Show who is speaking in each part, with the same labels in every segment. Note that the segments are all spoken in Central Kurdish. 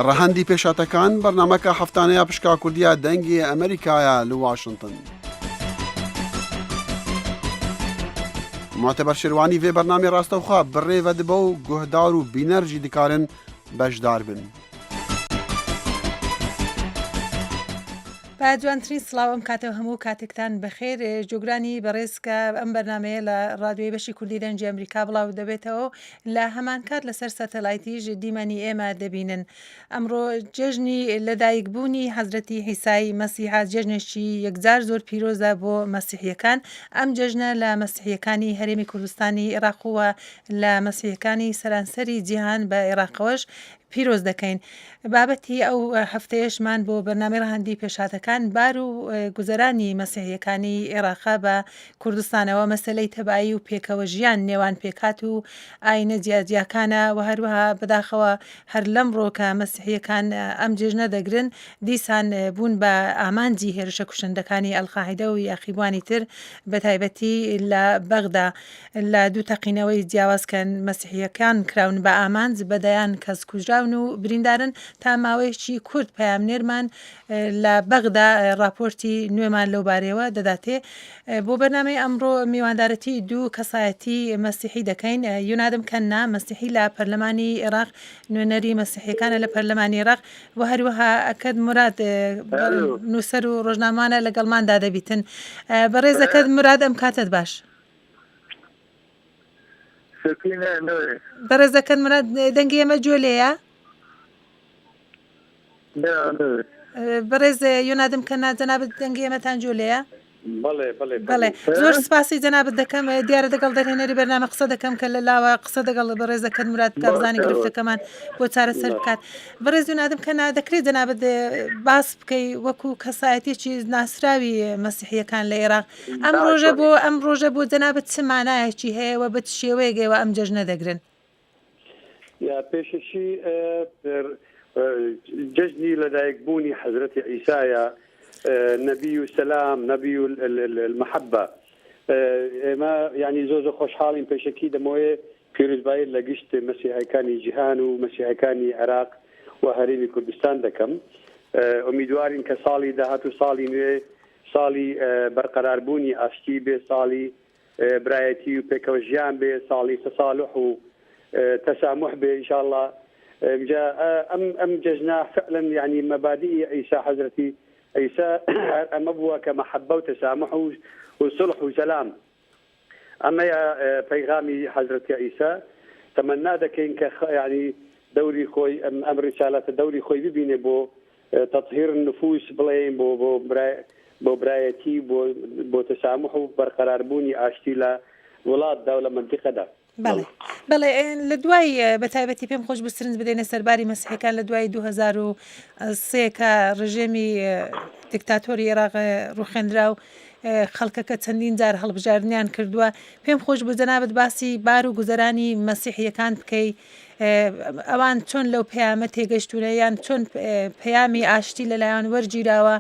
Speaker 1: ڕەهەندی پێشهاتەکان، بەرنامەکە هەفتانەیە پشکا کوردیە دەنگی ئەمریکایە لە واشنتن. موعتەبەر شێروانی ڤێ بەرنامەی ڕاستەوخوا بڕێڤە دبە و گوهدار و بینەر ژی دکارن بەشدار بن.
Speaker 2: با جوانترین سڵاو ئەم کاتەو هەموو کاتێکتان بەخێر جۆگرانی بەڕێز کە ئەم بەرنامەیە لە ڕادیۆی بەشی کوردی دەنگی ئەمریکا بڵاو دەبێتەوە و لە هەمان کات لەسەر سەتەلایتیش دیمەنی ئێمە دەبینن. ئەمڕۆ جێژنی لەدایکبوونی حەزرەتی عیسای مەسیحە، جێژنێکی یەکجار زۆر پیرۆزە بۆ مەسیحییەکان. ئەم جێژنە لە مەسیحییەکانی هەرێمی کوردستانی ئێراق و لە مەسیحییەکانی سەرانسەری جیهان بە ئێراقەوەش پیرۆز دەکەین. بابەتی ئەو هەفتەیەشمان بۆ بەرنامەی ڕەهەندی پێشهاتەکان بار و گوزەرانی مەسیحییەکانی ئێراقە بە کوردستانەوە، مەسەلەی تەبایی و پێکەوە ژیان نێوان پێکهات و ئایینە جیاجیاکانە و هەروەها بەداخەوە هەر لەمڕۆ کە مەسیحییەکان ئەم جێژنە دەگرن دیسان بوون بە ئامانجی هێرشە کوشندەکانی ئەلقاعیدە و یاخیبووانی تر بەتایبەتی لە بەغدا لە دوو تەقینەوەی جیاواز کە مەسیحییەکان کراون بە ئامانج بە دەیان کەس کوژراون و بریندارن تا ماوەیەکی کورت پەیامنێرمان لە بەغدا ڕاپۆرتی نوێمان لەو بارەیەوە دەداتێ. بۆ بەرنامەی ئەمڕۆ میواندارەتی دوو کەسایەتی مەسیحی دەکەین، یونادم کەننا، مەسیحی لە پەرلەمانی ئێراق، نوێنەری مەسیحیەکانە لە پەرلەمانی ئێراق و هەروەها ئەکەد موراد، نووسەر و ڕۆژنامەوانە لەگەڵماندا دەبیتن. بەڕێز ئەکەد موراد ئەم کاتەت باش. بەڕێز ئەکەد موراد دەنگی ئێمە گوێ لێیە؟ بەڕێز یۆنادم کەنا جەنابت دەنگی ئێمەتان گوێ لێیە؟ بەڵێ زۆر سپاسی جەنابت دەکەم دیارە دەگەڵ دەرهێنەری بەرنامە قسە دەکەم کە لە لاوە قسە دەگەڵ بەڕێز دەکەن مراد بکە بزانین گرفتەکەمان بۆ چارەسەر بکات بەڕێز یۆنادم کەنا دەکرێت جەنابت باس بکەی وەکو کەسایەتێکی ناسراوی مەسیحیەکان لە عێراق ئەم ڕۆژە بۆ ئەم ڕۆژە بۆ جەنابت چ مانایەکی هەیە و بە چ شێوەیەک ئێوە ئەم جەژنە دەگرن؟
Speaker 3: یا پێشەکی جەژنی لەدایکبوونی حەزرەتی عیسایە نەبی و سەلام نەبی و المەحەبە ئێمە یعنی زۆر زۆر خۆشحاڵین پێشەکی دەمەوەێ پیرۆزبایی لە گشت مەسیحەکانی جیهان و مەسیحەکانی عێراق و هەرێمی کوردستان دەکەم ئومیدوارین کە ساڵی داهات و ساڵی نوێ ساڵی بەرقەراربوونی ئاشتی بێ ساڵی برایەتی و پێکەوە ژیان بێ ساڵی تەسالوح و تەساموح بێ ان شاء اللە ئینجا ئەم ئەم جەژنە فعلا یعنی مەبادئی عیسا حەزرەتی عیسا هەر ئەمە بووە کە مەحەبە و تەساموح و و سوڵح و سەلام ئەمەیە پەیغامی حەزرەتی عیسا تەمەنا دەکەین کە یعنی دەوری خۆی ئەم ئەم ڕیسالەتە دەوری خۆی ببینێ بۆ تطهیر النفوس بڵێین بۆ بۆ بۆ برایەتی بۆ بۆ تەسامح و بەرقەراربوونی ئاشتی لە وڵاتدا و لە مەنتیقەدا.
Speaker 2: بەڵێ بەڵێ لە دوای بە تایبەتی پێم خۆش بوو سرنج بدەینە سەرباری مەسیحەکان لە دوای 2003 کە ڕژێمی دیکتاتۆری عێراق ڕوخێنرا و خەڵکەکە چەندین جار هەڵبژاردنیان کردووە پێم خۆش بوو جەنابت باسی بار و گوزەرانی مەسیحیەکان بکەی ئەوان چۆن لەو پەیامە تێگەشتوونە یان چۆن پەیامی ئاشتی لەلایان وەرگیراوە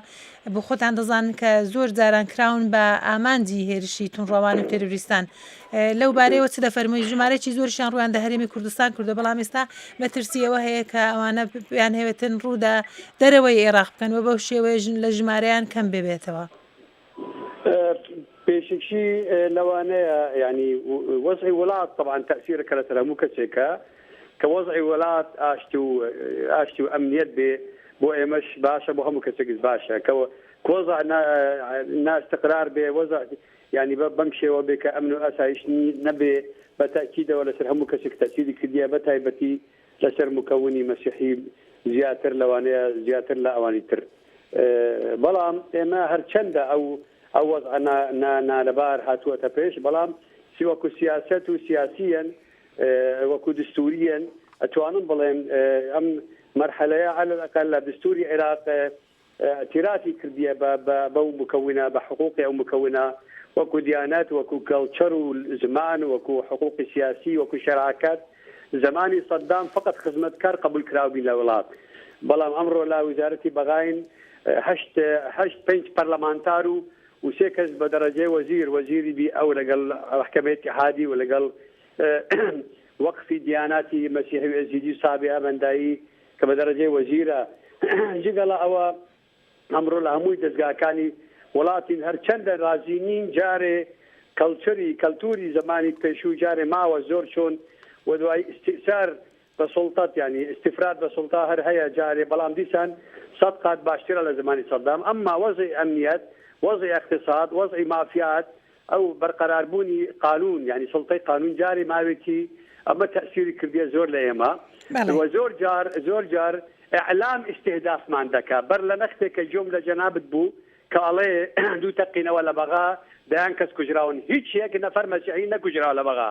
Speaker 2: بۆ خۆتان دەزانن کە زۆر جاران کراون بە ئامانجی هێرشی تونڕەوان و تێرۆریستان لەو بارەیەوە چ دەفەرمووی ژمارەی زۆریشیان ڕوویان دە هەرێمی کوردستان کردو بەڵام ئێستا مەترسی ئەوە هەیە کە ئەوانە بیان هەوێتن ڕوودا دەرەوەی عێراق بکەن و بەو شێوەیە ژن لە ژمارەیان کەم ببێتەوە.
Speaker 3: پێشەکی لەوانەیە یانی وەزعی وڵات تەبعەن تەئسیرەکە لەسەر هەموو کەسێکە کە وەزعی وڵات ئاشتی و ئاشتی و ئەمنیەت بێ بۆ ئێمەش باشە بۆ هەموو کەسێکیش باشە کە وەزع نا استقرار بێ وەزع یانی بە بەم شێوە بێ کە ئەمن و ئاسایش نەبێ بە تەئکیدەوە لەسەر هەموو کەسێک تەئسیری کردیە بە تایبەتی لەسەر مکەونی مەسیحی زیاتر لەوانەیە زیاتر لە ئەوانی تر بەڵام ئێمە هەرچەندە ئەو ئەو وەزعە نا نا نالەبار هاتووەتە پێش بەڵام سی وەکو سیاسەت و سیاسیەن وەکو دستوریەن ئەتوانم بڵێم ئەم مەرحەلەیە عەلە الأقل لە دستوری عێراق اعترافی کردیە بە بە بەو مکونە بە حقوقی ئەو مکونە وەکو دیانەت وەکو کەڵچەر و زمان وەکو حقوقی سیاسی وەکو شەراکەت زەمانی سەدام فقط خزمەتکار قبول کراو بین لە وڵات بەڵام ئەمڕۆ لە وزارەتی بەغاین هەشت هەشت پێنج پەرلەمانتار و و سێ کەس بە دەرەجەی وەزیر وەزیری بی ئەو لەگەڵ مەحکەمەی ئیتیحادی و لەگەڵ وەقفی دیاناتی مەسیحی و ئێزیدی و سابیئە مەندایی. کە بە دەرەجەی وەزیرە جگە لە ئەوە ئەمڕۆ لە هەمووی دەزگاکانی وڵاتین هەرچەندە رازی نین جارێ کەڵچەری کەلتوری زەمانی پێشوو جارێ ماوە زۆر چۆن و دوای ئیستئسار بە سوڵتەت یانی ئیستفراد بە سوڵتە هەر هەیە جارێ بەڵام دیسان سەت قات باشترە لە زەمانی سەدام ئەمما وەزعی ئەمنیەت وەزعی ئیقتساد وەزعی مافیات ئەو بەرقەرار بوونی قانوون یانی سوڵتەی قانوون جارێ ماوێتی ئەمە تەئسیری کردیە زۆر لە ئێمە
Speaker 2: بەڵێ.
Speaker 3: و زۆر جار زۆر جار ئیعلام ئیستیهدافمان دەکا بەر لە نەختێک کە گوێم لە جەنابت بوو کە ئەڵێ دوو تەقینەوە لە بەغا دەیان کەس کوژراون هیچ یەک نەفەر مەسیحی نەکوژراوە لە بەغا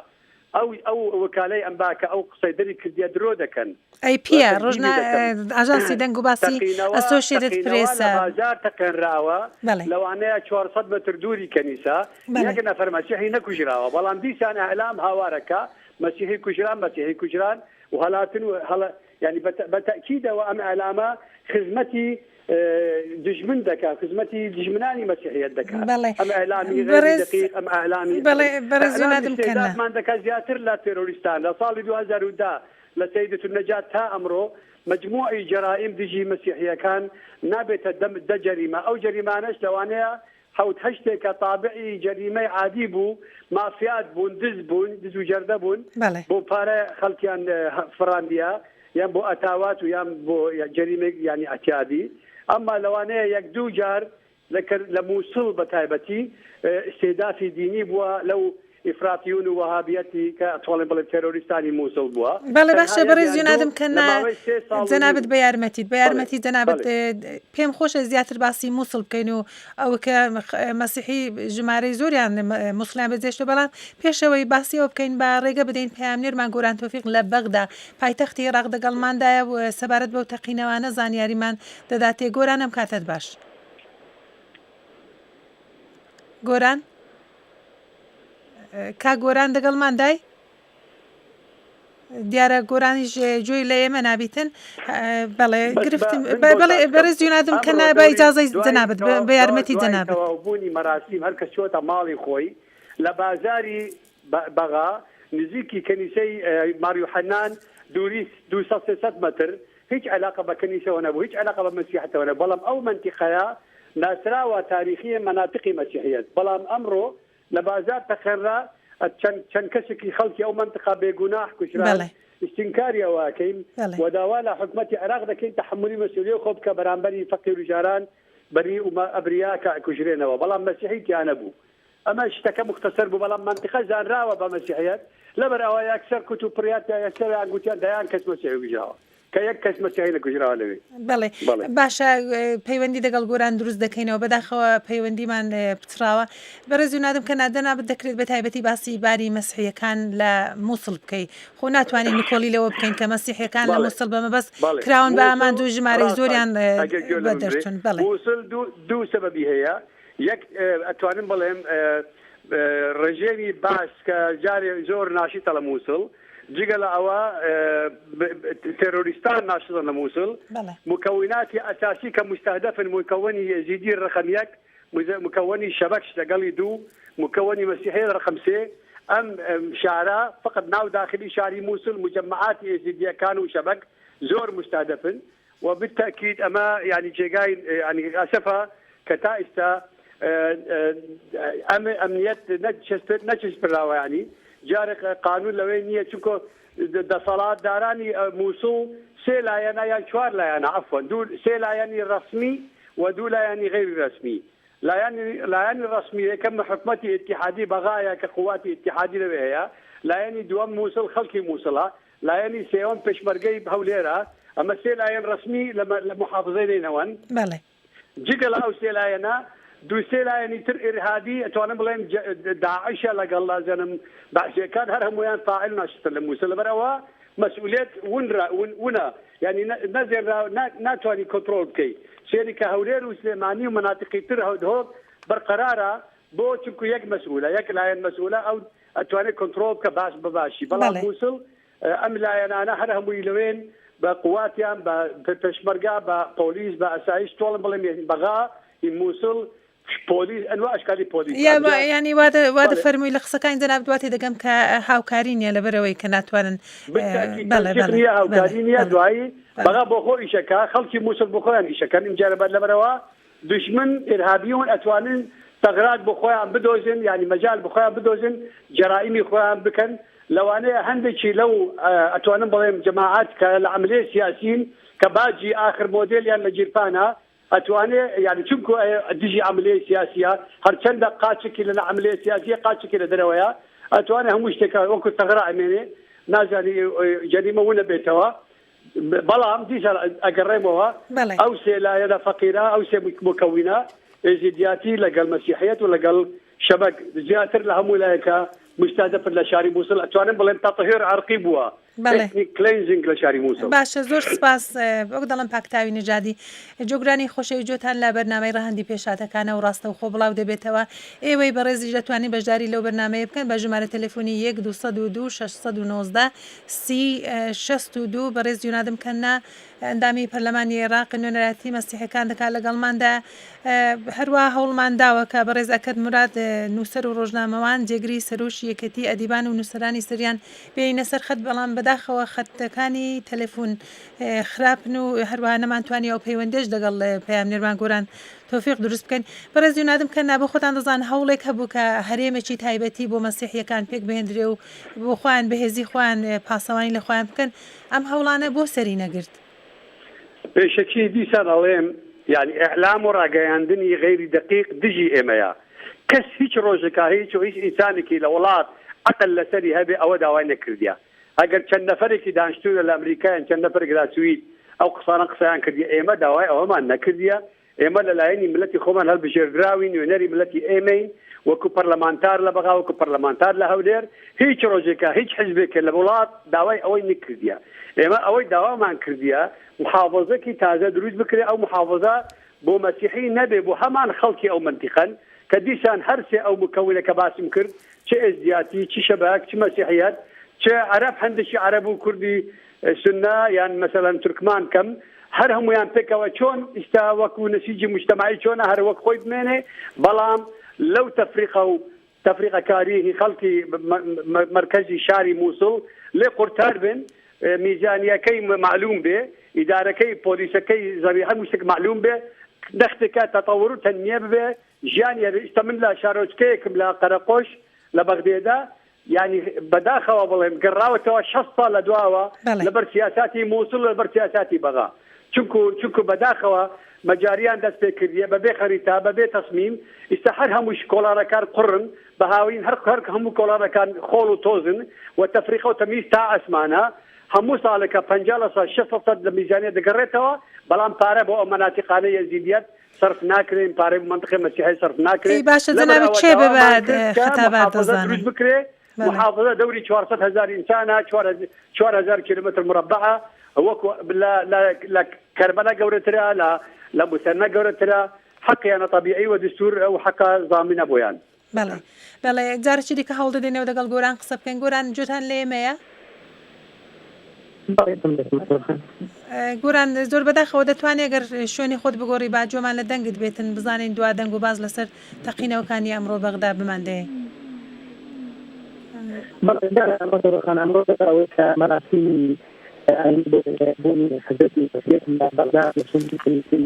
Speaker 3: ئەو ئەو وکالەی ئەنبا کە ئەو قسەی دەری کردیە درۆ دەکەن
Speaker 2: ئەی
Speaker 3: و
Speaker 2: پیە
Speaker 3: تەکزیبی
Speaker 2: ڕۆژنا
Speaker 3: دەکەن.
Speaker 2: ئاژانسی دەنگ و باسی
Speaker 3: تەقینەوە
Speaker 2: ئەسۆشێتد
Speaker 3: تەقینەوە لە
Speaker 2: پرێسە.
Speaker 3: بازار تەقێنراوە
Speaker 2: بەڵێ.
Speaker 3: لەوانەیە 400 مەتر دووری کەنیسە
Speaker 2: بەڵێ.
Speaker 3: یەک نەفەر مەسیحی نەکوژراوە بەڵام دیسان ئیعلام هاوارەکا مەسیحی کوژران مەسیحی کوژران و هەڵاتن و هەڵە یانی بە تەئکیدەوە ئەم ئیعلامە خزمەتی دژمن دەکا خزمەتی دژمنانی مەسیحیەت دەکا
Speaker 2: بەڵێ
Speaker 3: ئەم ئیعلامی غەیری
Speaker 2: بەڕێز
Speaker 3: دەقیق ئەم ئیعلامی
Speaker 2: بەڵێ بەڕێز
Speaker 3: ئیعلامی
Speaker 2: یونادم کەنە.
Speaker 3: ئیستیهدافمان دەکا زیاتر لە تێرۆریستان لە ساڵی 2010 لە سەیدە النجات تا ئەمڕۆ مەجموعی جەرائیم دژی مەسیحیەکان نابێتە دە دە جەریمە ئەو جەریمانەش لەوانەیە حەوت هەشتێکە تابعی جەریمەی عادی بوو، مافیات بوون، دز بوون، دز و جەردە بوون،
Speaker 2: بەڵێ.
Speaker 3: بۆ پارە خەڵکیان فڕاندیە یان بۆ ئەتاوات و یان بۆ جەریمەی یانی ئەتیادی، ئەمما لەوانەیە یەک دوو جار لە کەر لە موسڵ بە تایبەتی ئیستیهدافی دینی بووە لەو ئیفراتیون و وەهابیەتی کە ئەتوانین بڵێن تێرۆریستانی موسڵ بووە
Speaker 2: بەڵێ
Speaker 3: تەنها
Speaker 2: باشە
Speaker 3: یەک
Speaker 2: بەڕێز
Speaker 3: یان دوو
Speaker 2: یونادم کە
Speaker 3: لە
Speaker 2: نا
Speaker 3: ماوەی سێ ساڵ و
Speaker 2: جەنابت
Speaker 3: نیو
Speaker 2: بە یارمەتیت بە
Speaker 3: بەڵێ
Speaker 2: یارمەتی جەنابت
Speaker 3: بەڵێ.
Speaker 2: پێم خۆشە زیاتر باسی موسڵ بکەین و ئەوە کە مەسیحی ژمارەی زۆریان موسڵیان بەجێشتوە بەڵام پێشەوەی باسی ئەوە بکەین با ڕێگە بدەین پەیامنێرمان گۆران تۆفیق لە بەغدا پایتەختی عێراق دەگەڵماندایە و سەبارەت بەو تەقینەوانە زانیاریمان دەداتێ گۆران ئەم کاتەت باش گۆران کاک گۆران دەگەڵماندای؟ دیارە گۆرانیش گوێی لە ئێمە نابیتن بەڵێ گرفتم بەڵێ بەڕێز یونادم کە نا بە ئیجازەی جەنابت بە یارمەتی جەنابت.
Speaker 3: تەواوبوونی مەراسیم هەر کەس چۆتە ماڵی خۆی لە بازاری بەغا نزیکی کەنیسەی مار یوحەنان دووری 200 300 مەتر هیچ علاقە بە کەنیسەوە نەبوو هیچ علاقە بە مەسیحەتەوە نەبوو بەڵام ئەو مەنتیقەیە ناسراوە تاریخیە مەناتقی مەسیحیەت بەڵام ئەمڕۆ لە بازار تەقێنرا چەند چەند کەسێکی خەڵکی ئەو مەنتقە بێ گوناح کوژران
Speaker 2: بەڵێ.
Speaker 3: ئیستینکاری ئەوە ئەکەین
Speaker 2: بەڵێ.
Speaker 3: و داوا لە حکومەتی عێراق دەکەین تەحەمولی مەسئولیەی خۆ بکا بەرامبەری فەقیر و ژاران بەری و ئەبریا کە ئەکوژرێنەوە بەڵام مەسیحی تیا نەبوو ئەمە شتەکە موختەسەر بوو بەڵام مەنتقە زانراوە بە مەسیحیەت لەبەر ئەوە یەکسەر کوت و پڕیان یەکسەر یان گوتیان دەیان کەس مەسیحی کوژراوە. کە یەک کەس مەسیحی نەکوژراوە لەوێ.
Speaker 2: بەڵێ
Speaker 3: بەڵێ.
Speaker 2: باشە پەیوەندی دەگەڵ گۆران دروست دەکەینەوە بەداخەوە پەیوەندیمان پچڕاوە بەڕێز یونادم کە نادەنابت دەکرێت بە تایبەتی باسی باری مەسیحیەکان لە موسڵ بکەی خۆ ناتوانین نکۆڵی لەوە بکەین کە مەسیحیەکان لە
Speaker 3: بەڵێ
Speaker 2: موسڵ بە مەبەست
Speaker 3: بەڵێ
Speaker 2: کراون بە
Speaker 3: موسڵ
Speaker 2: ئامانج و ژمارەی
Speaker 3: ڕاستە
Speaker 2: زۆریان
Speaker 3: ئەگەر گوێ
Speaker 2: بە
Speaker 3: لە من برێ
Speaker 2: دەرچوون بەڵێ.
Speaker 3: موسڵ دوو دوو سەبەبی هەیە یەک ئەتوانم بڵێم ڕژێمی بەعس کە جارێ زۆر ناشیتە لە موسڵ جگە لە ئەوە تێرۆریستان ناشتن لە موسڵ مکوناتی ئەساسی کە مستهدفن مکونی یەزیدی رقم یەک مکونی شەبەکش لەگەڵی دوو مکونی مەسیحی رقم سێ ئەم شارە فقط ناو داخلی شاری موسڵ مجمعاتی ئێزیدیەکان و شەبەک زۆر مستهدفن و بالتاکید ئەمە یانی جێگای یانی ئەسەفە کە تا ئیستا ئەم ئەمنیەت نەچەسپراوە یانی جارێک قانون لەوێ نییە چونکە دەسەڵاتدارانی مووسڵ سێ لایەنە یان چوار لایەنە عەفوەن دوو سێ لایەنی ڕەسمی و دوو لایەنی غەیری ڕەسمی لایەنی لایەنی ڕەسمی یەکەم حکومەتی ئیتیحادی بەغایە کە قوواتی ئیتیحادی لەوێ هەیە لایەنی دووەم مووسڵ خەڵکی مووسڵە لایەنی سێیەم پێشمەرگەی هەولێرە، ئەمە سێ لایەن ڕەسمی لە موحافزەی نەینەوەن.
Speaker 2: بەڵێ.
Speaker 3: جگە لە ئەو سێ لایەنە، دوو سێ لایەنی تر ئیرهابی، ئەتوانم بڵێم داعشە لەگەڵ نازانم بەعسییەکان هەر هەموویان فاعل ناشتن لە موسڵ، لەبەر ئەوە مەسئولیەت ونرا ونە یانی نەزێنرا ناتوانی کۆنترۆڵ بکەی. سێری کە هەولێر و سلێمانی و مەناتیقی تر دهۆک بەرقەرارە بۆ چونکو یەک مەسئولە یەک لایەن مەسئولە ئەو ئەتوانێت کۆنتڕۆڵ بکە باش بە باشی بەڵام موسڵ ئەم لایەنانە هەر هەمووی لەوێن بە قواتیان بە پێشمەرگا بە پۆلیس بە ئەسایش تۆڵم بڵێم بەغا موسڵ. پۆلیس ئەنوا ئەشکالی پۆلیس
Speaker 2: یا یانی وا وا دەفەرمووی لە قسەکانی جەنابت وا تێدەگەم کە هاوکاری نییە لەبەرئەوەی کە ناتوانن
Speaker 3: بەڵێ بەڵێ نییە هاوکاری نییە دوایی بەغا بۆ خۆ ئیشەکە خەڵکی مووسڵ بۆ خۆیان ئیشەکەن ئینجا لەبەر لەبەرەوە دوژمن ئیرهابیون ئەتوانن تەغرات بۆ خۆیان بدۆزن یانی مەجال بۆ خۆیان بدۆزن جەرائیمی خۆیان بکەن لەوانەیە هەندێکی لەو ئەتوانم بڵێم جەماعەت کە لە عەملیەی سیاسین کە باجی ئاخر مۆدێلیان لە گیرفانە ئەتوانێ یانی چونکو دژی عەملیەی سیاسیە هەرچەندە قاچێکی لە عەملیە سیاسیە قاچێکی لە دەرەوەیە ئەتوانێ هەموو شتێکە وەکو تەغرا ئەمێنێ نازانی جەریمە ونەبێتەوە بەڵام دیسان ئەگەڕێمەوە ئەو سێ لایەنە فەقیرە ئەو سێ مکەوینە ئێزیدیاتی لەگەڵ مەسیحیەت و لەگەڵ شەبەک زیاتر لە هەموو لایەکە مستهدفن لە شاری موسڵ ئەتوانم بڵێم تەطهیر عرقی بووە
Speaker 2: بەڵێ.
Speaker 3: Ethnic cleansing لە شاری موسڵ.
Speaker 2: باشە زۆر سپاس وەک دەڵێن پاکتاوی نەژادی. جۆگرانی خۆشەویست جۆتان لە بەرنامەی ڕەهەندی پێشهاتەکانە و ڕاستەوخۆ بڵاو دەبێتەوە. ئێوەی بەڕێزیش دەتوانین بەشداری لەو بەرنامەیە بکەن بە ژمارە تەلەفۆنی یەک 202 619 30 62 بەڕێز یونادم کەننا ئەندامی پەرلەمانی عێراق نوێنەرایەتی مەسیحەکان دەکات لەگەڵماندا هەروا هەوڵمان داوە کە بەڕێز ئەکەد موراد نووسەر و ڕۆژنامەوان جێگری سەرۆکی یەکێتی ئەدیبان و نووسەرانی سریان بێنینە سەر خەت بەڵام بەداخەوە خەتەکانی تەلەفون خراپن و هەروەها نەمانتوانی ئەو پەیوەندیش لەگەڵ پەیامنێرمان گۆران تۆفیق دروست بکەین. بەڕێز یونادم کەنا بۆ خۆتان دەزان هەوڵێک هەبوو کە هەرێمێکی تایبەتی بۆ مەسیحیەکان پێک بهێندرێ و بۆ خۆیان بەهێزی خۆیان پاسەوانی لە خۆیان بکەن ئەم هەوڵانە بۆ سەری نەگرت؟
Speaker 3: پێشەکی دیسان ئەڵێم یانی ئیعلام و ڕاگەیاندنی غەیری دەقیق دژی ئێمەیە کەس هیچ ڕۆژێکا هیچ و هیچ ئینسانێکی لە وڵات عەقل لەسەری هەبێ ئەوە داوای نەکردیە ئەگەر چەند نەفەرێکی دانشتوونە لە ئەمریکا یان چەند نەفەرێک لە سوید ئەو قسانە قسەیان کردیە ئێمە داوای ئەوەمان نەکردیە ئێمە لە لایەنی ملەتی خۆمان هەلبژێردراوین نوێنەری ملەتی ئێمەین وەکو پەرلەمانتار لە بەغا وەکو پەرلەمانتار لە هەولێر هیچ ڕۆژێکە هیچ حزبێکە لە وڵات داوای ئەوەی نکردیە ئێمە ئەوەی داوامان کردیە محافظەکی تازە دروست بکرێ ئەو محافظە بۆ مەسیحی نەبێ بۆ هەمان خەڵکی ئەو مەنتیقەن کە دیسان هەر سێ ئەو مکەونە کە باسم کرد چ ئێزدیاتی چ شەبەک چ مەسیحیەت چ عەرەب هەندێکی عەرەب و کوردی سوننە یان مەسەلەن تورکمان کەم هەر هەموویان پێکەوە چۆن ئیستا وەکو نەسیجی موجتەمەعی چۆنە هەر وەک خۆی بمێنێ بەڵام لەو تەفریقە و تەفریقەکاریی خەڵکی مەرکەزی شاری موسڵ لێ قورتار بن میزانیەکەی مەعلوم بێ ئیدارەکەی پۆلیسەکەی زەریحە هەموو شتێک مەعلوم بێ نەختێکە تەتەور و تەنمیە ببێ ژیانی هەبێ ئیستا من لە شارۆچکەیەکم لە قەرەقۆش لە بەغدێدا یانی بەداخەوە بڵێم گەڕاوەتەوە 60 ساڵ لە دواوە لەبەر سیاساتی مووسڵ لەبەر سیاساتی بەغا چونکو چونکو بەداخەوە مەجاریان دەست پێ کردیە بەبێ خەریتە بەبێ تەسمیم ئیستا هەر هەمووش کۆڵانەکان قوڕن بە هاوین هەر هەر هەموو کۆڵانەکان خۆڵ و تۆزن و تەفریقە و تەمیز تا ئەسمانە هەموو ساڵێکە 50 لە سەد 600 سەد لە میزانیە دەگەڕێتەوە بەڵام پارە بۆ ئەو مەناتیقانە یەزیدیەت سەرف ناکرێن پارەی بۆ مەنتقی مەسیحی سەرف ناکرێ
Speaker 2: ئەی باشە
Speaker 3: لەبەر
Speaker 2: جەنابت
Speaker 3: ئەوە
Speaker 2: کێ بە
Speaker 3: داوامان کرد کە
Speaker 2: خەتابات
Speaker 3: محافەزە
Speaker 2: دەزانن؟
Speaker 3: دروست بکرێ
Speaker 2: بەڵێ.
Speaker 3: محافەزە دەوری 400 هەزار ئینسانە 4000 کیلومتر مربعە وەکو لە لە لە کەربەلا گەورەترە لە لە موسەنە گەورەترە حەقیانە تەبیعی و دستور ئەو حەقە زامنە بۆیان.
Speaker 2: بەڵێ بەڵێ جارێکی دیکە هەوڵ دەدەینەوە دەگەڵ گۆران قسە بکەین گۆران گوێتان لە ئێمەیە؟ گۆران زۆر بەداخەوە دەتوانێت گەر شوێنی خۆت بگۆڕی با گوێمان لە دەنگت بێتن بزانین دوا دەنگ و باز لەسەر تەقینەوەکانی ئەمڕۆ بەغدا بمان دەیە.
Speaker 4: ئەمڕۆ ئەوەی کە مەراسیمی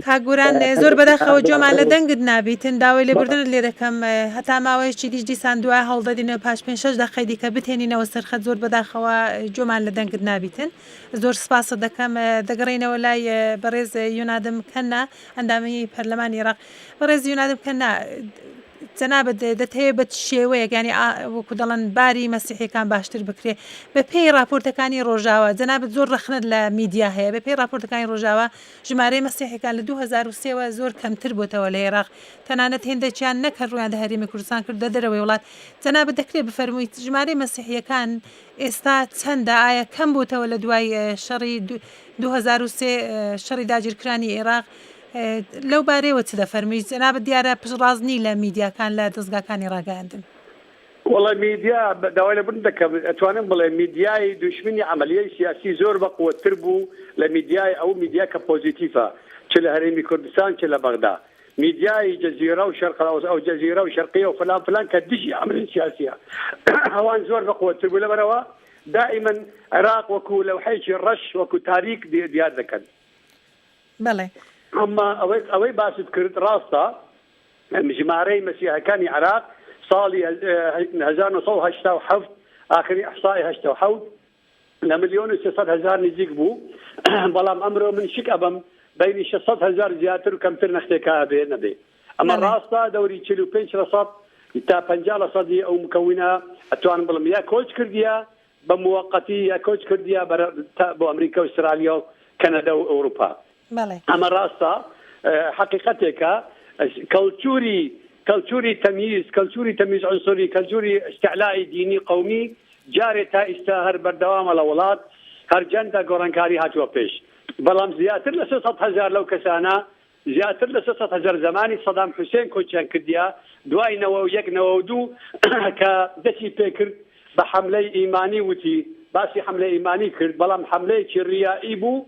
Speaker 2: کاک گۆران زۆر بەداخەوە گوێمان لە دەنگت نابیتن داوای لێبوردنت لێ دەکەم هەتا ماوەیەکی دیش دیسان دوای هەوڵ دەدینەوە پاش پێنج شەش دەقەی دیکە بتێنینەوە سەر خەت زۆر بەداخەوە گوێمان لە دەنگت نابیتن زۆر سپاست دەکەم دەگەڕێینەوە لای بەڕێز یونادم کەننا ئەندامی پەرلەمانی عێراق بەڕێز یونادم کەننا جەنابت دەتەوێ بە چ شێوەیەک یانی وەکو دەڵێن باری مەسیحیەکان باشتر بکرێ بە پێی ڕاپۆرتەکانی ڕۆژاوا جەنابت زۆر ڕەخنەت لە میدیا هەیە بە پێی ڕاپۆرتەکانی ڕۆژاوا ژمارەی مەسیحیەکان لە 2003 وە زۆر کەمتر بۆتەوە لە عێراق تەنانەت هێندێکیان نەک هەر ڕوویان لە هەرێمی کوردستان کرد لە دەرەوەی وڵات جەنابت دەکرێ بفەرموویت ژمارەی مەسیحیەکان ئێستا چەندە ئایا کەم بۆتەوە لە دوای شەڕی 2003 شەڕی داگیرکرانی عێراق لەو بارەیەوە چ دەفەرمووی؟ جەنابت دیارە پشتڕاست نی لە میدیاکان لە دەزگاکانی ڕاگەیاندن.
Speaker 3: وەڵا میدیا، داوای لێبوردن دەکەم، ئەتوانم بڵێم میدیای دوژمنی عەمەلیەی سیاسی زۆر بە قوەتتر بوو لە میدیای ئەو میدیا کە پۆزیتیفە چ لە هەرێمی کوردستان چ لە بەغدا. میدیای جەزیرە و شەرق الاوسط ئەو جەزیرە و شەرقیە و فلان فلان کە دژی عەمەلی سیاسیە ئەوان زۆر بەقوەتر بوو لەبەرئەوە دائیمەن عێراق وەکو لەوحەیەکی ڕەش وەکو تاریک دیار دەکەن.
Speaker 2: بەڵێ.
Speaker 3: ئەمما ئەوەی ئەوەی باست کرد ڕاستە ژمارەی مەسیحەکانی عێراق ساڵی 1987 ئاخری ئەحسای 87 لە ملیۆن و 300 هەزار نزیک بوو بەڵام ئەمرۆ من شک ئەبەم بینی 600 هەزار زیاتر و کەمتر نەختێکا بێ نەبێ ئەمە ڕاستە دەوری 45 لە سەد تا 50 لە سەدی ئەو مکونە ئەتوانم بڵم یا کۆچ کردیە بە موەقەتی یا کۆچ کردیە بەرە تا بۆ ئەمریکا و ئوسترالیا و کەنەدا و ئەوروپا.
Speaker 2: بەڵێ.
Speaker 3: ئەمە ڕاستە حەقیقەتێکە کەڵچوری کەڵچوری تەمیز کەڵچوری تەمیز عنسوری کەلچوری ئیستعلائی دینی قەومی جارێ تا ئیستا هەر بەردەوامە لە وڵات هەرجەندە گۆڕانکاری هاتووە پێش بەڵام زیاتر لە 300 هەزار لەو کەسانە زیاتر لە 300 هەزار زەمانی سەدام حوسێن کۆچیان کردیە دوای 91 92 کە دەستی پێکرد بە حەملەی ئیمانی وتی باسی حەملەی ئیمانی کرد بەڵام حەملەیەکی ریائی بوو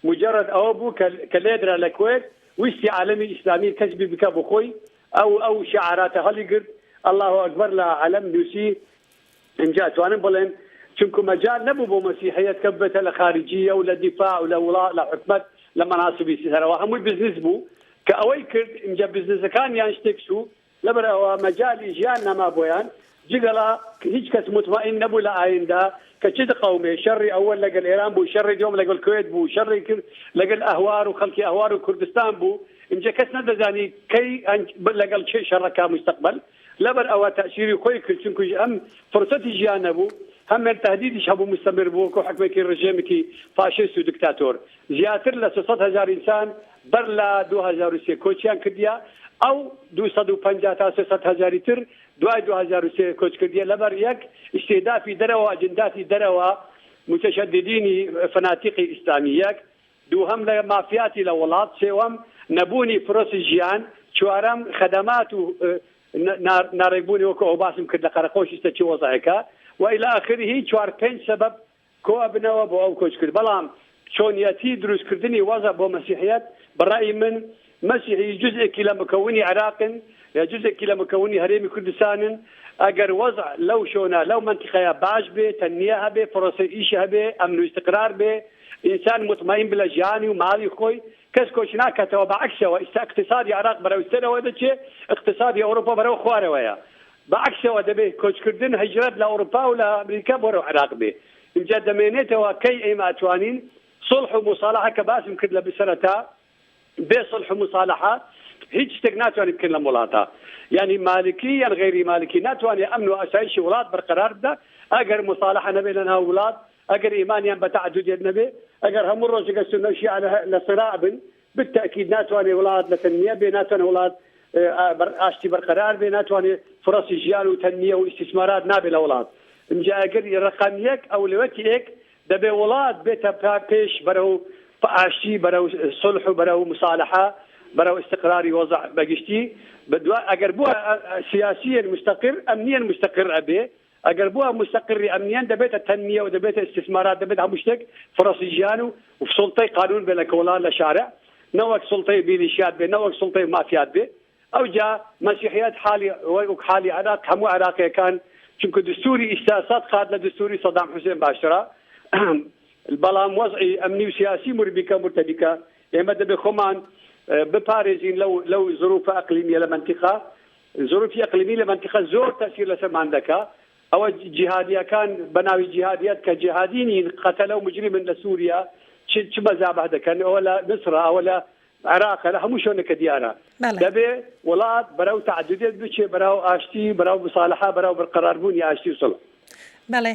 Speaker 3: موجەرەد ئەوە بوو کە کە لێدرا لە کوێت ویستی عالەمی ئیسلامی کەسبی بکا بۆ خۆی ئەو ئەو شعاراتە هەڵیگرت اللە اکبر لە عەلەم نووسی ئینجا ئەتوانم بڵێم چونکو مەجال نەبوو بۆ مەسیحیەت کە ببێتە لە خارجیە و لە دیفاع و لە وڵا لە حکومەت لە مەناسبی سەرەوە هەمووی بزنس بوو کە ئەوەی کرد ئینجا بزنسەکانیان شتێک چوو لەبەر ئەوە مەجالی ژیان نەما بۆیان، جگە لە هیچ کەس موتمەئین نەبوو لە ئایندە کە چ دقەومێ، شەڕی ئەوەل لەگەل ئێران بوو، شەڕی دووەم لەگەل کوێت بوو، شەڕی تر لەگەل ئەهوار و خەڵکی ئەهوار و کوردستان بوو، ئینجا کەس نەدەزانی کەی لەگەڵ کێ شەڕەکا موستەقبەل، لەبەر ئەوە تەئسیری خۆی کرد، چونکو هەم فرسەتی ژیان نەبوو، هەم تەهدیدیش هەبوو موستەمر بوو وەکو حوکمێکی ڕژێمێکی فاشیست و دکتاتۆر. زیاتر لە 300 هەزار ئینسان بەر لە 2003 کۆچیان کردیە، ئەو 250 تا 300 هەزاری تر دوای 2003 کۆچ کردیە لەبەر یەک ئیستیهدافی دەرەوە ئەجنداتی دەرەوە موتەشەددینی فەناتیقی ئیسلامی یەک دووهەم لە مافیاتی لە وڵات سێوەم نەبوونی فرۆسی ژیان چوارەم خەدەمات و ناڕێکبوونی وەکو ئەو باسم کرد لە قەرەقۆش ئیستە چی وەزعێکە و الی آخره چوار پێنج سەبەب کۆ ئەبنەوە بۆ ئەو کۆچ کرد بەڵام چۆنیەتی دروست کردنی وەزع بۆ مەسیحیەت بە ڕەئی من مەسیحی جوزئێکی لە مکەونی عێراقن یا جوزئێکی لە مکەونی هەرێمی کوردستانن ئەگەر وەزع لەو شۆنە لەو مەنتیقەیە باش بێ تەنمیە هەبێ پرۆسەی ئیش هەبێ ئەمن و ئیستقرار بێ ئینسان موتمەئین بلە ژیانی و ماڵی خۆی کەس کۆچ ناکاتەوە بە عەکسەوە ئیستا ئیقتیسادی عێراق بەرەو سەرەوە دەچێ ئیقتیسادی ئەوروپا بەرەو خوارەوەیە بە عەکسەوە دەبێ کۆچکردن هیجرەت لە ئەوروپا و لە ئەمریکا بەرەو عێراق بێ ئینجا دەمێنێتەوە کەی ئێمە ئەتوانین سوڵح و موساڵەحە کە باسم کرد لە سەرەتا بێ سوڵح و موساڵەحە هیچ شتێک ناتوانین بکەین لەم وڵاتە یانی مالکی یان غەیری مالکی ناتوانێ ئەمن و ئاسایشی وڵات بەرقەرار بدا ئەگەر موساڵەحە نەبێ لە ناو وڵات ئەگەر ئیمانیان بە تەعەدودیەت نەبێ ئەگەر هەموو ڕۆژێک سوننە و شیعە لە سراع بن بالتاکید ناتوانێ وڵات لە تەنمیە بێ ناتوانێ وڵات ئاشتی بەرقەرار بێ ناتوانێ فرەسی ژیان و تەنمیە و ئیستیسمارات نابێ لە وڵات ئینجا ئەگەر ڕەقەم یەک ئەولەوەتی ئێک دەبێ وڵات بێتە پێش بەرەو ئاشتی بەرەو سوڵح و بەرەو مسالحە بەرەو ئیستقراری وەزع بەگشتی بەدوا ئەگەر بووە سیاسیەن مستقر ئەمنیەن مستقر ئەبێ ئەگەر بووە مستقری ئەمنیەن دەبێتە تەنمیە و دەبێتە ئیستیسمارات دەبێت هەموو شتێک فرەسی ژیان و سوڵتەی قانون بێ لە کۆڵان لە شارع نەوەک سوڵتەی میلیشیات بێ نەوەک سوڵتەی مافیات بێ ئەوجا مەسیحیەت حالی وەک حالی عێراق هەموو عێراقیەکان چونکە دستوری ئیستا سەد قات لە دستوری سەدام حوسێن باشترە بەڵام وەزعی ئەمنی و سیاسی مربیکە مرتبیکە ئێمە دەبێ خۆمان بپارێزین لەو لەو زروفە ئەقلیمیە لە مەنتیقە زروفی ئەقلیمی لە مەنتیقە زۆر تەسیر لەسەرمان دەکا ئەوە جیهادیەکان بە ناوی جیهادیەت کە جیهادی نین قەتەلە و مجریمن لە سوریا چ چ مەزابه دەکەن ئەوە لە میسرە ئەوە لە عێراقە لە هەموو شوێنێک کە دیارە دەبێ وڵات بەرەو تەعەدودیەت بچێ بەرەو ئاشتی بەرەو مسالحە بەرەو بەرقەراربوونی ئاشتی و سوڵح.
Speaker 2: بەڵێ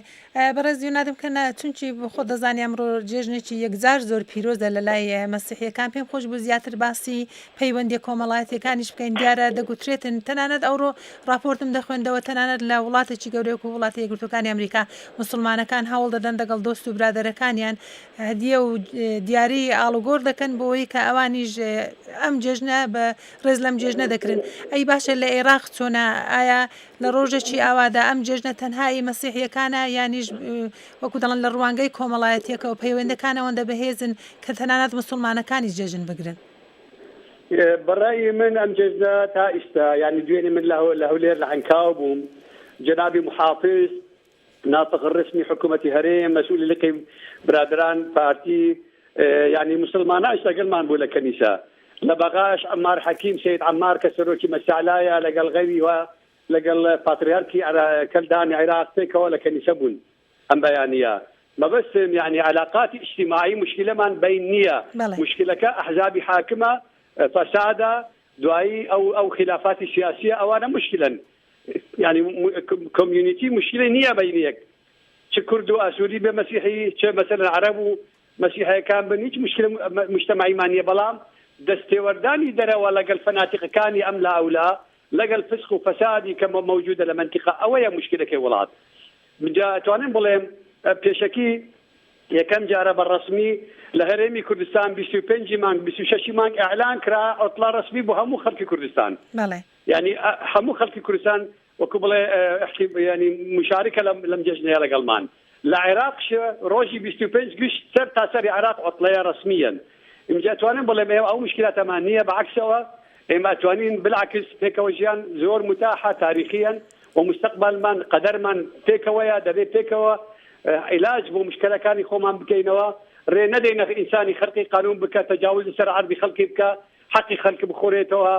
Speaker 2: بەڕێز یونادم کە نا چونکی خۆت دەزانی ئەمڕۆ جێژنێکی یەکجار زۆر پیرۆزە لە لای مەسیحیەکان پێم خۆش بوو زیاتر باسی پەیوەندیە کۆمەڵایەتیەکانیش بکەین دیارە دەگوترێتن تەنانەت ئەوڕۆ ڕاپۆرتم دەخوێندەوە تەنانەت لە وڵاتێکی گەورەی وەکو وڵاتە یەکگرتووەکانی ئەمریکا موسڵمانەکان هەوڵ دەدەن دەگەڵ دۆست و برادەرەکانیان هەدیە و دیاری ئاڵوگۆڕ دەکەن بۆ ئەوەی کە ئەوانیش ئەم جێژنە بە ڕێز لەم جێژنە دەکرن ئەی باشە لە ئێراق چۆنە ئایا لە ڕۆژێکی ئاوادا ئەم جێژنە تەنها ئی مەسیحیەکانە یانیش وەکو دەڵێن لە ڕوانگەی کۆمەڵایەتیەکەوە پەیوەندەکان ئەوەندە بەهێزن کە تەنانەت موسڵمانەکانیش جێژن بگرن؟
Speaker 3: بە ڕەئی من ئەم جەژنە تا ئیستا یانی دوێنێ من لە هەولێر لە عەنکاوە بووم جەنابی محافز ناطق الرسمی حکوومەتی هەرێم مەسئولی لقی برادران پارتی یانی مسلمانانش لەگەڵمان بوو لە کەنیسە لە بەغاش عەمار حەکیم سید عەمار کە سەرۆکی مەسالایە لەگەڵ غەوی و لەگەڵ پاتریارکی کەلدانی عیراق پێکەوە لە کەنیسە بوون ئەم بەیانیە مەبەستم یانی عەلاقاتی ئیجتیماعی موشکیلەمان بەین نیە موشکیلەکە ئەحزابی حاکمە فەسادە دوایی ئەو ئەو خیلافاتی سیاسیە ئەوانە موشکیلەن یانی کۆمیونیتی موشکیلەی نیە بەین یەک چ کورد و ئاسوری بێ مەسیحی چ مەسەلەن عەرەب و مەسیحەکان بن هیچ مشکلە مجتەمعیمان نیە بەڵام دەستێوەردانی دەرەوە لەگەل فەناتیقەکانی ئەم لا ئەولا لەگەل فسق و فەسادی کە مەوجودە لە مەنتیقە ئەوەیە مشکلەکەی وڵات جا ئەتوانم بڵێم پێشەکی یەکەم جارە بە ڕەسمی لە هەرێمی کوردستان 25 مانگ 26 مانگ ئیعلان کرا عوتڵە ڕەسمی بۆ هەموو خەڵکی کوردستان.
Speaker 2: بەڵێ.
Speaker 3: یانی هەموو خەڵکی کوردستان وەکو بڵێ ینی مشارکە لەم جەژنەیە لەگەڵمان لە عێراقش ڕۆژی 25 گشت سەر تا سەری عێراق عوتڵەیە ڕەسمیەن ئینجا توانم بڵێم ئێمە ئەو مشکلاتەمان نییە بەعکسەوە ئێمە ئەتوانین بالعکس پێکەوە ژیان زۆر متاحە تاریخیەن و مستقبلمان قەدەرمان پێکەوەیە دەبێت پێکەوە عیلاج بۆ مشکلەکانی خۆمان بکەینەوە ڕێ نەدەینە ئینسانی خەرقی قانون بکە تەجاوز سەر عەرضی خەڵکی بکە حەقی خەلک بخورێتەوە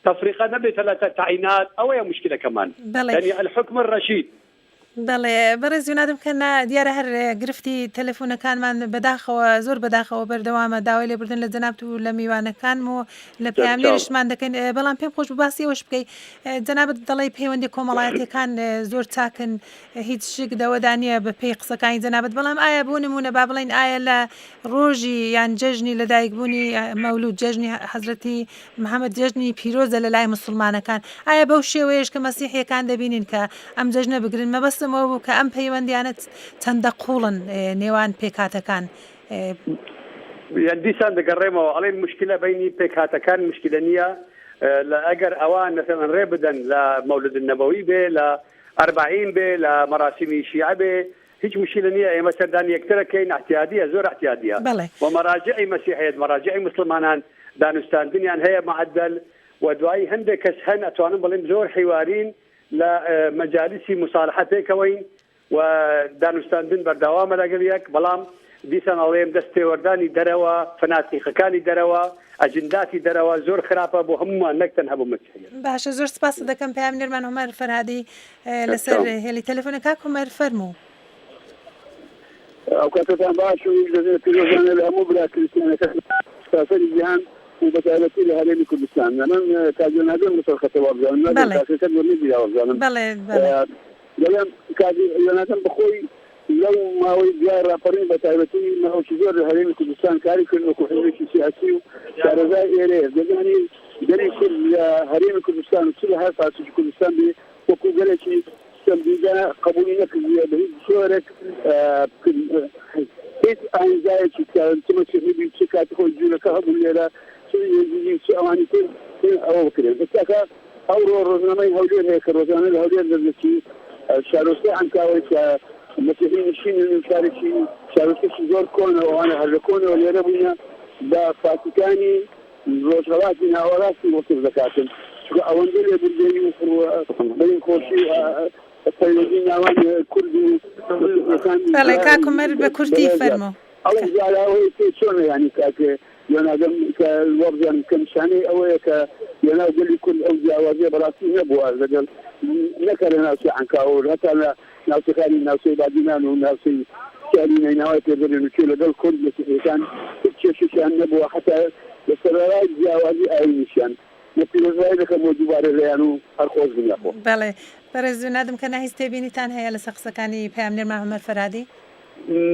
Speaker 3: تەفریقە نەبێتە لە تەعینات ئەوەیە مشکلەکەمان
Speaker 2: بەڵێ.
Speaker 3: یعنی الحکم الرشید.
Speaker 2: بەڵێ بەڕێز یونادم کە نا دیارە هەر گرفتی تەلەفونەکانمان بەداخەوە زۆر بەداخەوە بەردەوامە داوای لێبوردن لە جەنابت و لە میوانەکانم و لە پەیامنێریشمان دەکەین بەڵام پێم خۆش بوو باسی ئەوەش بکەی جەنابت دەڵێی پەیوەندی کۆمەڵایەتیەکان زۆر چاکن هیچ شک لەوەدا نییە بە پێی قسەکانی جەنابت بەڵام ئایا بۆ نمونە با بڵێین ئایا لە ڕۆژی یان جەژنی لەدایکبوونی مەولود جەژنی حەزرەتی محەمەد جەژنی پیرۆزە لە لای موسڵمانەکان ئایا بەو شێوەیەش کە مەسیحیەکان دەبینین کە ئەم جەژنە بگرن مەبەستم ئەوە بوو کە ئەم پەیوەندیانە چەندە قوڵن نێوان پێکهاتەکان.
Speaker 3: یان دیسان دەگەڕێمەوە ئەڵێن مشکلە بینی پێکهاتەکان مشکلە نییە لە ئەگەر ئەوان مەسەلەن ڕێ بدەن لە مەولد النەبەوی بێ لە ئەربەعین بێ لە مەراسیمی شیعە بێ هیچ مشکلە نییە ئێمە سەردانی یەکترە کەین احتیادیە زۆر احتیادیە
Speaker 2: بەڵێ.
Speaker 3: و مەراجعی مەسیحیەت مەراجعی مسلمانان دانوستاندنیان هەیە معدل و دوایی هەندێک کەس هەن ئەتوانم بڵێم زۆر حیوارین لە مەجالیسی موسالحە پێکەوەین و دانوستاندن بەردەوامە لەگەڵ یەک بەڵام دیسان ئەڵێم دەست تێوەردانی دەرەوە فەناتیقەکانی دەرەوە ئەجنداتی دەرەوە زۆر خراپە بۆ هەموومان نەک تەنها بۆ مەسیحیەت.
Speaker 2: باشە زۆر سپاست دەکەم پەیامنێرمان عومەر فەرهادی لەسەر هێلی تەلەفۆنە کاک عومەر فەرموو.
Speaker 5: ئەو کاتەتان باش و جەژنە پیرۆزانە لە هەموو برا کریستیانەکان سەرتاسەری جیهان و بە تایبەتی لە هەرێمی کوردستان. ئەمن کاک یۆنادەم لەسەر خەتە وابزانم نازانم
Speaker 2: بەڵێ.
Speaker 5: کاکەکەت وەرنەگیرا وابزانم.
Speaker 2: بەڵێ بەڵێ.
Speaker 5: دەڵێم کاک یۆنادەم بەخۆی لەو ماوەی دوای ڕاپەڕین بە تایبەتی ماوەکی زۆر لە هەرێمی کوردستان کاری کرد وەکو حزبێکی سیاسی و شارەزای ئێرەیە دەزانی گەلی کورد لە هەرێمی کوردستان و چ لە هەر پارچەکی کوردستان بێ وەکو گەلێکی ستەمدیدە قبولی نەکردووە بە هیچ جۆرێک هیچ ئاینزایەکی کە چ مەسیحی بی چ کاتی خۆی جوولەکە هەبوو لێرە چ یەزیدی و چ ئەوانی تر ئەوە بکرێن ئێستاکە ئەوڕۆ ڕۆژنامەی هەولێر هەیە کە ڕۆژانە لە هەولێر دەردەچی شارۆچکەی عەنکاوەی کە مەسیحی نشینن و شارێکی شارۆچکەکی زۆر کۆنە ئەوانە هەر لە کۆنەوە لێرە بووینە بە فاتیکانی ڕۆژهەڵاتی ناوەڕاستی وەسف دەکاتن چونکە ئەوەندە لێبوردەیی و بەین خۆشی و پەیوەندی ناوان کورد و مەسیحیەکان
Speaker 2: بەڵێ کاک عومەر بە کورتی
Speaker 5: بەهێزە
Speaker 2: فەرموو.
Speaker 5: ئەو زاراوەی پێ چۆنە یانی کاک یۆنادەم کە وابزانم کە نیشانەی ئەوەیە کە لەناو گەلی کورد ئەو جیاوازیە بەڕاستی نەبووە لەگەڵ نەکە لە ناوچەی عەنکاوە و هەتا لە ناوچەکانی ناوچەی بادینان و ناوچەی شاری نەینەوای پێدەرێن و کێ لەگەڵ کورد مەسیحیەکان هیچ کێشێکیان نەبووە حەتا لە سەرەڕای جیاوازی ئایینیشیان. من پیرۆزبایی دەکەم بۆ دووبارە لێیان و هەر خۆش بن یاخوا.
Speaker 2: بەڵێ بەڕێز نادم کەنا هیچ تێبینیتان هەیە لەسەر قسەکانی پەیامنێرمان عومەر فەرهادی؟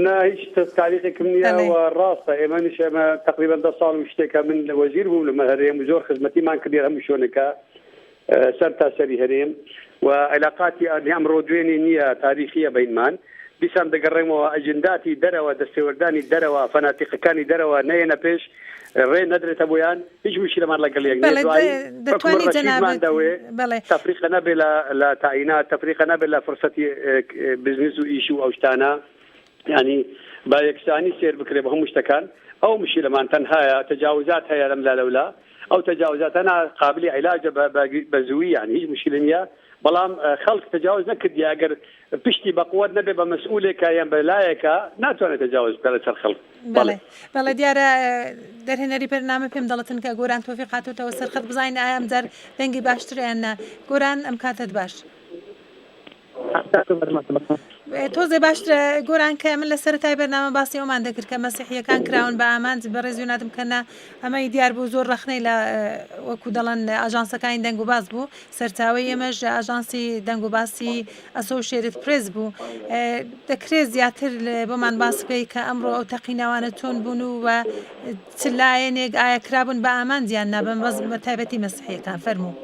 Speaker 3: نا هیچ تالیقێکم نییە
Speaker 2: بەڵێ.
Speaker 3: و ڕاستە ئێمەنیش ئێمە تەقریبەن دە ساڵ و شتێکە من وەزیر بووم لە هەرێم و زۆر خزمەتیمان کردی هەموو شوێنەکە سەر تا سەری هەرێم و عیلاقاتی ئەمڕۆ دوێنێ نییە تاریخیە بینمان دیسان دەگەڕێمەوە ئەجنداتی دەرەوە دەستێوەردانی دەرەوە فەناتیقەکانی دەرەوە نەیەنە پێش ڕێ نەدرێتە بۆیان هیچ مشکلەمان لەگەڵ یەک نییە
Speaker 2: بەڵێ
Speaker 3: دوایی حکم
Speaker 2: دەتوانی
Speaker 3: ڕەشیدمان
Speaker 2: جەنابت
Speaker 3: دەوێ
Speaker 2: بەڵێ
Speaker 3: تەفریقە نەبێ لە لە تەعینات تەفریقە نەبێ لە فرسەتی بزنس و ئیش و ئەو شتانە یانی بە یەکسانی سێر بکرێ بە هەموو شتەکان ئەو مشکلەمان تەنهایە تەجاوزات هەیە لەم لا لەولا. ئەو تەجاوزاتانە قابلی عیلاجە بە زووی یانی هیچ مشکلە نییە بەڵام خەڵک تەجاوز نەکردیە ئەگەر پشتی بە قوت نەبێ بە مەسئولێکە یان بە لایەکە ناتوانێت تەجاوز بکات لەسەر خەڵک.
Speaker 2: بەڵێ بەڵێ دیارە دەرهێنەری بەرنامە پێم دەڵێتن کە گۆران تۆفیق هاتۆتەوە سەر خەت بزانین ئایا ئەمجار دەنگی باشترە یان نا گۆران ئەم کاتەت باش. تۆزێ باشترە گۆران کە من لە سەرەتای بەرنامە باسی ئەومان دەکرد کە مەسیحیەکان کراون بە ئامانج بەڕێز یونادم کە نا ئەمەی دیار بوو زۆر ڕەخنەی لە وەکو دەڵێن ئاژانسەکانی دەنگ و باس بوو سەرچاوەی ئێمەش ئاژانسی دەنگ و باسی ئەسۆشێتد پرێس بوو دەکرێت زیاتر بۆمان باس بکەی کە ئەمڕۆ ئەو تەقینەوانە چۆن بوون و و چ لایەنێک ئایا کرابوون بە ئامانج یان نا بە تایبەتی مەسیحیەکان فەرموو.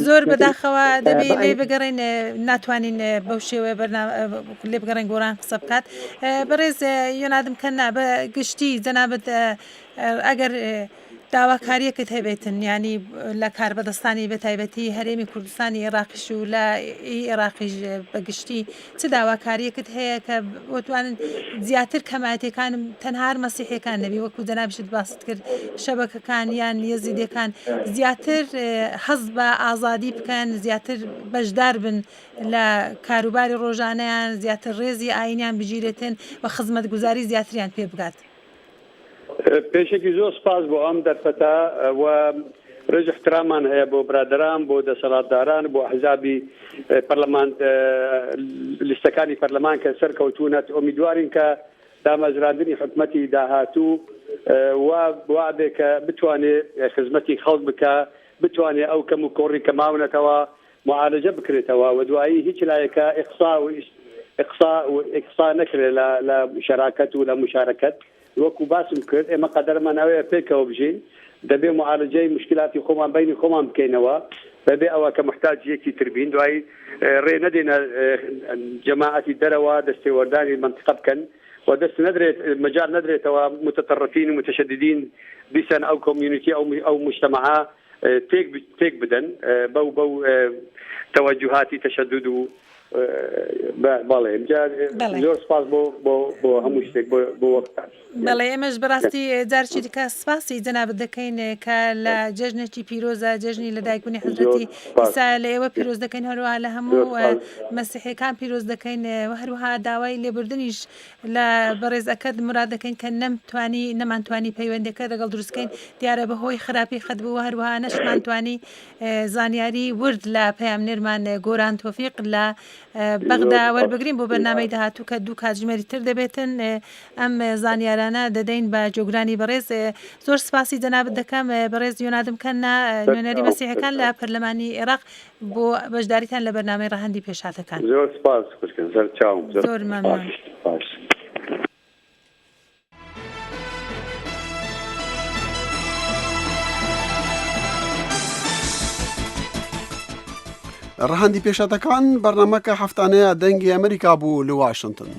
Speaker 2: زۆر بەداخەوە دەبێ لێ بگەڕێین ناتوانین بەو شێوەیە بەرنامە لێ بگەڕێن گۆران قسە بکات بەڕێز یۆنادم کەنا بە گشتی جەنابت ئەگەر داواکاریەکت هەبێتن یانی لە کاربەدەستانی بە تایبەتی هەرێمی کوردستانی ئێڕاقیش و لە ئی ئێڕاقیش بە گشتی چ داواکاریەکت هەیە کە بتوانن زیاتر کەمایەتیەکان تەنها هەر مەسیحیەکان نەبی وەکو جەنابیشت باست کرد شەبەکەکان یان یەزیدیەکان زیاتر هەست بە ئازادی بکەن زیاتر بەشدار بن لە کاروباری ڕۆژانەیان زیاتر ڕێزی ئاینیان بگیرێتن و خزمەتگوزاری زیاتریان پێ بگات.
Speaker 3: پێشەکی زۆر سپاس بۆ ئەم دەرفەتە و ڕێز و احترامان هەیە بۆ برادەران بۆ دەسەڵاتداران بۆ ئەحزابی پەرلەمان لیستەکانی پەرلەمان کە سەرکەوتوونەت ئۆمیدوارین کە دامەزراندنی حکومەتی داهاتوو وا وا بێ کە بتوانێ خزمەتی خەڵک بکا بتوانێ ئەو کەم و کۆڕی کە ماونەتەوە معالەجە بکرێتەوە و دوایی هیچ لایەکە ئیقسا و ئیقسا و ئیقسا نەکرێت لە لە شەراکەت و لە مشارەکەت وەکو باسم کرد ئێمە قەدەرمان ئەوەیە پێکەوە بژین دەبێ معالەجەی مشکلاتی خۆمان بەینی خۆمان بکەینەوە بەبێ ئەوە کە محتاج یەکی تر بین دوایی ڕێ نەدەینە جەماعەتی دەرەوە دەستێوەردانی مەنتیقە بکەن و دەست نەدرێت مەجال نەدرێتەوە متطرفین و متشددین دیسان ئەو کۆمیونیتی ئەو ئەو مجتەمەعە تێک تێک بدەن بەو بەو تەوەجوهاتی تەشەدود و بەڵێ زۆر سپاس بۆ بۆ بۆ هەموو شتێک بۆ بۆ وەختان.
Speaker 2: بەڵێ ئێمەش بەڕاستی جارێکی دیکە سپاسی جەنابت دەکەین کە لە جەژنێکی پیرۆزە جەژنی لەدایکبوونی حەزرەتی عیسا لە ئێوە پیرۆز دەکەین هەروەها لە هەموو مەسیحیەکان پیرۆز دەکەین و هەروەها داوای لێبوردنیش لە بەڕێز ئەکەد موراد دەکەین کە نەمتوانی نەمانتوانی پەیوەندەکە لەگەڵ دروست کەین دیارە بەهۆی خراپی خەت بوو هەروەها نەشمانتوانی زانیاری ورد لە پەیامنێرمان گۆران تۆفیق لە بەغدا وەربگرین بۆ بەرنامەی داهاتوو کە دوو کاتژمێری تر دەبێتن ئەم زانیارانە دەدەین بە جۆگرانی بەڕێز زۆر سپاسی جەنابت دەکەم بەڕێز یۆنادم کەننا نوێنەری مەسیحەکان لە پەرلەمانی عێراق بۆ بەشداریتان لە بەرنامەی ڕەهەندی پێشهاتەکان.
Speaker 3: زۆر سپاس خوشکم سەر چاوم
Speaker 2: زۆر مەمنون.
Speaker 3: سپاس.
Speaker 1: ڕەهەندی پێشهاتەکان بەرنامەکە هەفتانەیە دەنگی ئەمریکا بوو لە واشنتن.